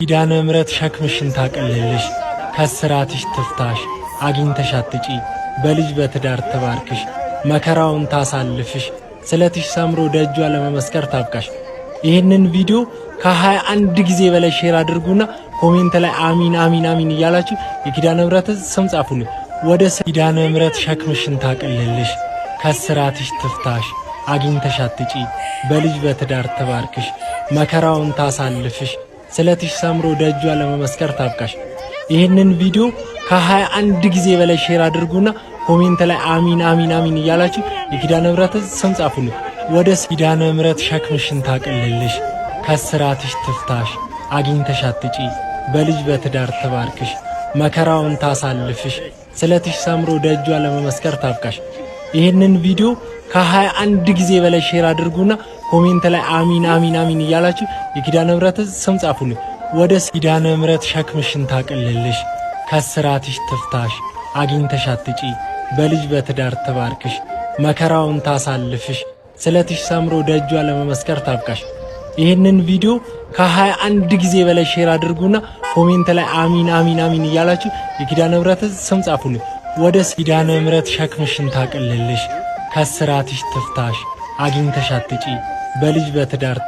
ኪዳነ ምሕረት ሸክምሽን ታቅልልሽ፣ ከስራትሽ ትፍታሽ፣ አግኝተሽ አትጪ፣ በልጅ በትዳር ትባርክሽ፣ መከራውን ታሳልፍሽ፣ ስለትሽ ሰምሮ ደጇ ለመመስከር ታብቃሽ። ይህንን ቪዲዮ ከ21 ጊዜ በላይ share አድርጉና comment ላይ አሚን አሚን አሚን እያላችሁ የኪዳነ ምሕረት ስም ጻፉልኝ። ወደ ኪዳነ ምሕረት ሸክምሽን ታቅልልሽ፣ ከስራትሽ ትፍታሽ፣ አግኝተሽ አትጪ፣ በልጅ በትዳር ትባርክሽ፣ መከራውን ታሳልፍሽ፣ ስለትሽ ሰምሮ ደጇ ለመመስከር ታብቃሽ። ይህንን ቪዲዮ ከ21 ጊዜ በላይ share አድርጉና comment ላይ አሚን አሚን አሚን እያላችሁ የኪዳነ ምሕረት ስም ጻፉልኝ። ወደ ኪዳነ ምሕረት ሸክምሽን ታቅልልሽ፣ ከስራትሽ ትፍታሽ፣ አግኝተሽ አትጪ፣ በልጅ በትዳር ትባርክሽ፣ መከራውን ታሳልፍሽ፣ ስለትሽ ሰምሮ ደጇ ለመመስከር ታብቃሽ። ይህንን ቪዲዮ ከ21 ጊዜ በላይ share አድርጉና comment ላይ አሚን አሚን አሚን እያላችሁ የኪዳነ ምሕረት ስም ጻፉልኝ። ወደ ኪዳነ ምሕረት ሸክምሽን ታቅልልሽ፣ ከስራትሽ ትፍታሽ፣ አግኝተሽ አትጪ፣ በልጅ በትዳር ትባርክሽ፣ መከራውን ታሳልፍሽ፣ ስለትሽ ሰምሮ ደጇ ለመመስከር ታብቃሽ። ይህንን ቪዲዮ ከ21 ጊዜ በላይ share አድርጉና comment ላይ አሚን አሚን አሚን እያላችሁ የኪዳነ ምሕረት ስም ጻፉልኝ። ወደ ኪዳነ ምሕረት ሸክምሽን ታቅልልሽ፣ ከስራትሽ ትፍታሽ፣ አግኝተሽ አትጪ፣ በልጅ በትዳር